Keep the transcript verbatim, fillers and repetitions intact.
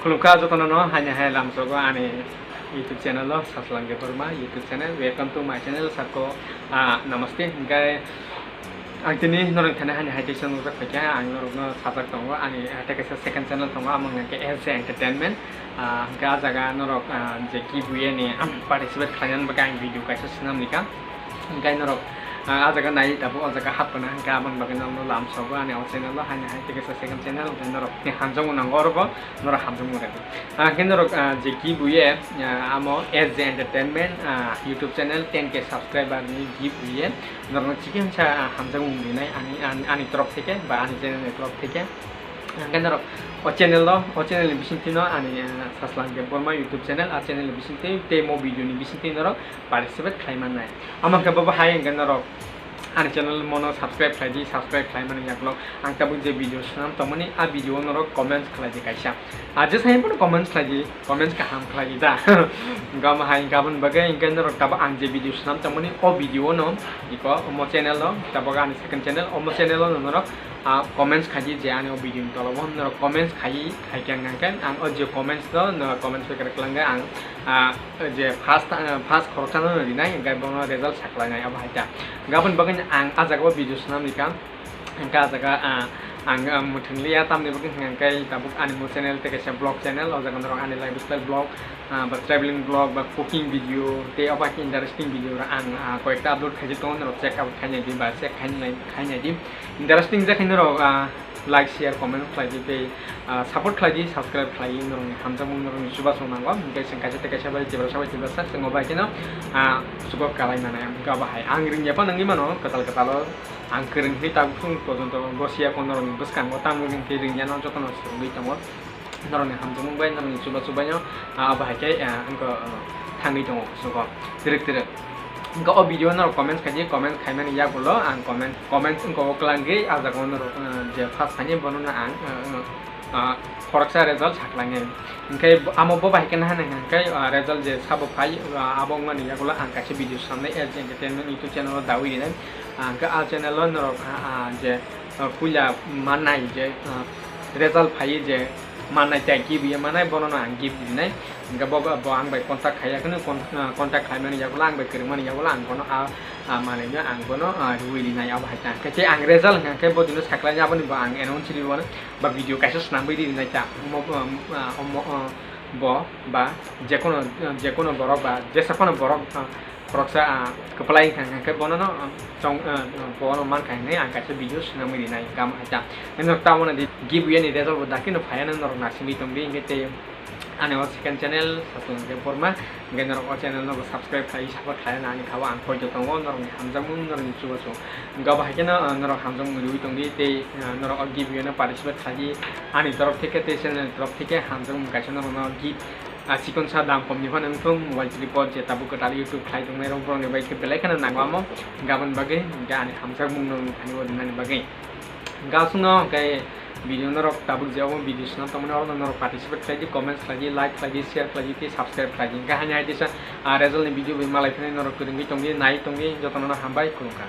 Khulumkha jotono no, haini hai lamsogo ani YouTube channel o, Saslang Debbarma YouTube channel. Welcome to my channel, sako, ah, namaste. Hingkai ang tini norok thani haini hai teisa nukjak phaikha, ang norokno sajak tongo, ani, ah, tei kaisa second channel tongo, amoni hwnkhe S J Entertainment. Ah, hingke ah jaga norok, ah, je giveaway ni participate khlainani bagwi ang video kaisa swnam rikha. Hingke norok, ah, ah jaga nai tabuk, ah jaga hapkona, hingke aboni bagwi norokno lamsogo ani o channel o, haini hai tei kaisa second channel, hingke norok ni hamjakmung nango orobo, norok hamjakmung rwdi. Ah, hingke norok, ah, je giveaway, ah, amo S J Entertainment, ah, YouTube channel ten K subscriber ni giveaway, norokno chikimsa, ah, hamjakmung rinai ani, ani, ani torop theke ba ani channel ni torop theke. Hingke norok o channel o, o channel ni bisingtwi no ani, ah, Saslang Debbarma YouTube channel, a channel ni bisingtwi tei mo video ni bisingtwi norok participate khlai mannai. Amo hingke bo hai hingke norok ani channel mono subscribe khlai di, subscribe khlai mani yaklok ang tabuk je video swnam tongmani, a video o norok comments khlai di kaisa. A je sai bono comments khlai di, comments kaham khlai di da. Hingke amo hai hingke aboni bagwi hingke norok tabuk ang je video swnam tongmani, o video o no iko omo channel o, tabuk ani second channel, omo channel o no norok ah, comments khaidi je ani o video ni tola o norok comments khai, khai khe ang hingke ang o je comments no, no comments bai kwrwk kwlwng khe ang, ah, je first, ah, first khoroksa no rinai, hingke bono result saklainai abo hai ta. Hingke aboni bagwi ang ah jaga o video swnam rikha, hingke ah jaga, ah, ang, ah, mwthang liya, tamni bagwi hingke tabuk ani mo channel tei kaisa vlog channel, o jaga norok ani lifestyle vlog, ah, ba traveling vlog, ba cooking video, tei obo hai khe interesting video rok ang, ah, koyekta upload khaijak tongo, norok check out khainai di, ba check khainai, khainai di. Interesting je khe norok, ah, like, share, comment khlai di, tei, ah, support khlai di, subscribe khlai di, norokni hamjakmung, norokni chubachu nango. Hingke chwng kaisa tei kaisa bai tiprasa bai tiprasa chwng obo hai kheno, ah, chugo kalai mano. Hingke obo hai ang ringya phano wngwi mano, kwtal kwtalo ang kwrwng hinwi tabuk phung porjonto gosiya ko norokni bwskango, tamo hingke ringyano jotono swrwngwi tongo. Norokni hamjakmung bai, norokni chubachu bai no, ah, abo hai khe, ah, wngkha, ah, thangwi tongo kusugo twrwk twrwk. Wngkha o video norok comments khai di, comments khaimani yagulo ang comment, comments wngkha o kwlangwi, ah jaga o norok, ah, je first khaini bono no ang, ah, ah, ah, khoroksa result saklainai. Hingkhe bo, amo bo bai khe naha nang khe, ah, result je sabo phai, ah, abo wngmani yagulo ang kaisa video samnai, S J Entertainment YouTube channel o dawi rinai. Ah, hingkhe ah channel o norok, ah, ah, je, ah, puila mannai je, ah, result phai je, mannai tei gift ya mannai, bono no ang gift rinai. Hingke bo, bo ang bai contact khai ya kheno, con-, ah, contact khai mani yagulo, ang bai kwrwng mani yagulo, ang bono a, a manwi no ang bono, ah, riwi rinai abo hai ta. Hingke tei ang result hingke bo dino saklai aboni bo ang announce ri bono ba video kaisa swnamwi ri rinai ta. Omo, um, ah, omo, ah, bo ba jekono, ah, jekono borok ba jesa phano borok, ah, khoroksa, ah, kwplai wngkha, hingkhe bono no, ah, chong, ah, ah, bono mankha hinwi ang kaisa video swnamwi rinai gam hai ta. Hino tabona di giveaway ni result bo dakhe no phaiya, norok naisingwi tongdi, hingkhe tei ani o second channel Saslang Debbarma, hingkhe norok o channel no bo subscribe khlai, support khlai ani kha o ang poito tongo, norokni hamjakmung, norokni chubachu. Hingkhe abo hai kheno, ah, norok hamjakmung riwi tongdi tei, ah, norok o giveaway no participate khlai di, ani torop theke tei channel ni torop theke hamjakmung kaisa norokno gift. Ah, chikon sa dam kom ni phano wngthung, mobile tripod je tabuk kwtal YouTube khlai tongnai rok, borok ni bai khe belai kheno nango amo, gabon bagwi, hingkhe ani hamjakmung no thani o rinani bagwi. Hingkhe aswk no hingkhe video norok tabuk je omo video swnam tongmani, oro norok participate khlai di, comments khlai di, like khlai di, share khlai di, tei subscribe khlai di. Hingkhe haini hai teisa, ah, result ni video bai malai phano norok kwrwngwi tongdi, nai tongdi, jotono no hambai, khulumkha.